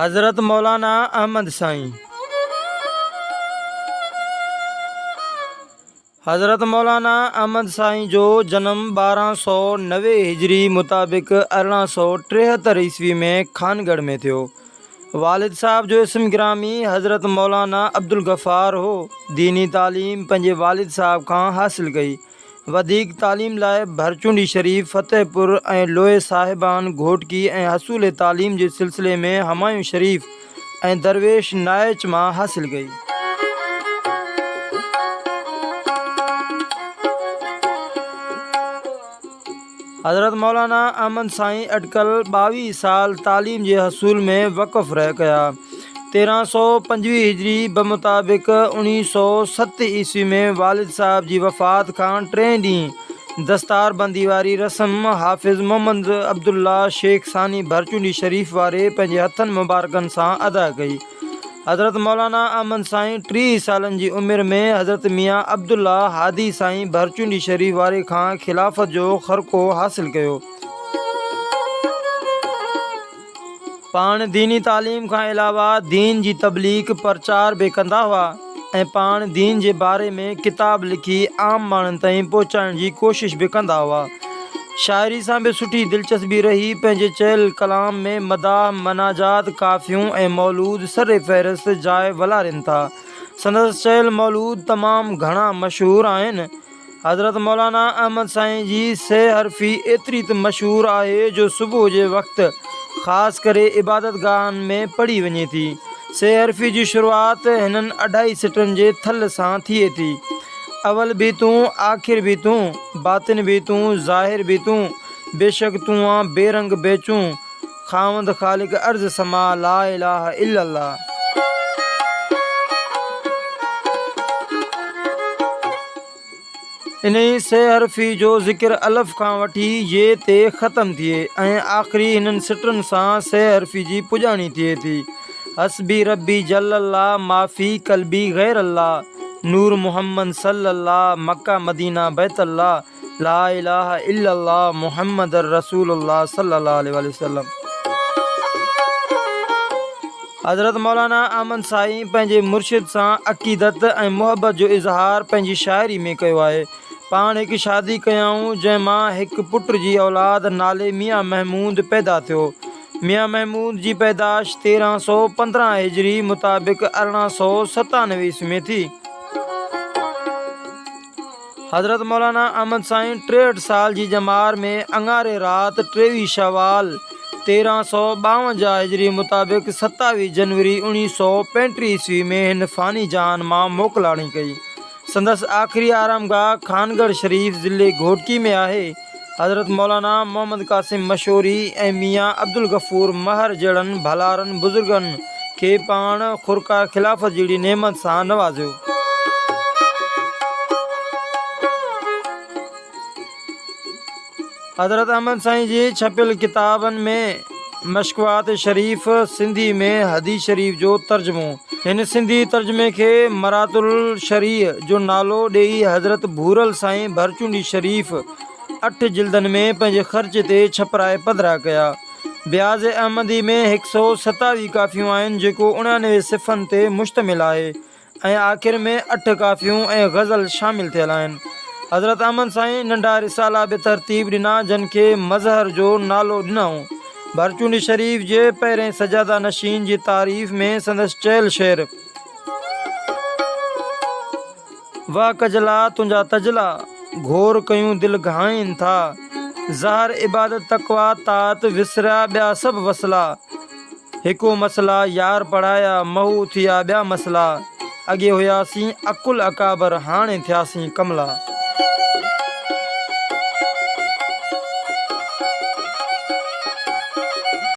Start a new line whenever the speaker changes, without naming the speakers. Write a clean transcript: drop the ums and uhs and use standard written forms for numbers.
حضرت مولانا احمد سائين. حضرت مولانا احمد سائين جو جنم 1290 هجري مطابق 1873 عيسوي ۾ خانڳڙهه ۾ ٿيو. والد صاحب جو اسم گرامي حضرت مولانا عبدالغفار هو. ديني تعليم پنهنجي والد صاحب کان حاصل ڪئي. وڌيڪ تعليم لاء ڀرچونڊي شريف، فتح پور ۽ لوهي صاحبان گهوٽڪي ۽ حصول تعليم جي سلسلي ۾ همايون شريف ۽ درويش نائچ مان حاصل ڪئي. حضرت مولانا احمد سائين اٽڪل 22 سال تعليم جي حصول ۾ وقف رهه ڪيا. 1325 هجري بمطابق 1907 عيسوي ۾ والد صاحب جي وفات کان ٽئين ڏينهن دستار بندي واري رسم حافظ محمد عبدالله شيخ ثاني ڀرچونڊي شريف واري پنهنجي هٿن مبارڪن سان ادا ڪئي. حضرت مولانا احمد سائين 30 سالن جي عمر ۾ حضرت ميان عبدالله هادي سائين ڀرچونڊي شريف واري کان خلافت جو خرقو حاصل ڪيو. پاڻ ديني تعليم کان علاوه دين جي تبليغ، پرچار، به ڪندا هئا ۽ پاڻ دين جي باري ۾ ڪتاب لکي عام ماڻهن تائين پهچائڻ جي ڪوشش به ڪندا هئا. شاعري سان به سٺي دلچسپي رهي، پنهنجي چيل ڪلام ۾ مداح، مناجات، ڪافيون ۽ مولود سر فهرست جاء ولارين ٿا. سندس چيل مولود تمام گهڻا مشهور آهن. حضرت مولانا احمد سائين جي سي حرفي ايتري ته مشهور آهي جو صبح جي وقت خاص ڪري عبادت گاهن ۾ پڙهي وڃي ٿي. سي حرفي جي شروعات هنن اڍائي سٽن جي ٿل سان ٿئي ٿي. اول به تون آخر به تون، باطن به تون ظاهر به تون، بيشڪ تون آن بي رنگ بيچون، خاوند خالق ارض سما لا اله الا الله. انهي سي حرفي جو ذڪر الف کان وٺي ي تي ختم ٿئي ۽ آخري هنن سٽن سان سي حرفي جي پڄاڻي ٿئي ٿي، حسبي ربي جل الله مافي قلبي غير الله نور محمد صلي الله مڪه مدينه بيت الله. لا اله الا الله محمد رسول الله صلي الله عليه واٰله وسلم. حضرت مولانا احمد سائين پنهنجي مرشد سان عقيدت ۽ محبت جو اظهار پنهنجي شاعري ۾ ڪيو آهي. پاڻ هڪ شادي ڪيائون جنهن مان هڪ پٽ جي اولاد نالي ميان محمود پيدا ٿيو. ميان محمود جي پيدائش 1315 هجري مطابق 1897 عيسوي ۾ ٿي. حضرت مولانا احمد سائين 63 سال جي ڄمار ۾ اڱاري رات 23 شوال 1352 هجري مطابق 27 جنوري 1935 عيسوي ۾ هن فاني جهان مان موڪلاڻي ڪئي. سندس آخري آرامگاهه خانڳڙهه شريف ضلعي گهوٽڪي ۾ آهي. حضرت مولانا محمد قاسم مشوري ۽ ميان عبدالغفور مهر جهڙن ڀلارن بزرگن کي پاڻ خرقه خلافت جهڙي نعمت سان نوازيو. حضرت احمد سائين جي ڇپيل ڪتابن ۾ مشڪوات شريف، سنڌي ۾ حديث شريف جو ترجمو، هن سنڌي ترجمي کي مرات الشريع جو نالو ڏيئي حضرت ڀورل سائين ڀرچونڊي شريف اٺ جلدن ۾ پنهنجي خرچ تي ڇپرائي پڌرا ڪيا. بياض احمدي ۾ هڪ سئو ستاويهه ڪافيون آهن جيڪو اڻانوي صفحن تي مشتمل آهي ۽ آخر ۾ اٺ ڪافيون ۽ غزل شامل ٿيل آهن. حضرت احمد سائين ننڍا رسالا به ترتيب ڏنا جن کي مظهر جو نالو ڏنائون. ڀرچونڊي شريف جي پهرين سجاده نشين جي تعريف ۾ سندس چيل شعر. واه ڪجلا تنهنجا تجلا، گهور ڪيون دل گهائين ٿا. ظاهر عبادت تقويٰ طاعت، وسريا ٻيا سڀ وسلا. هڪو مسئلا يار پڙهايا، محو ٿيا ٻيا مسئلا. اڳي هياسين عقل اڪابر، هاڻي ٿياسين ڪملا.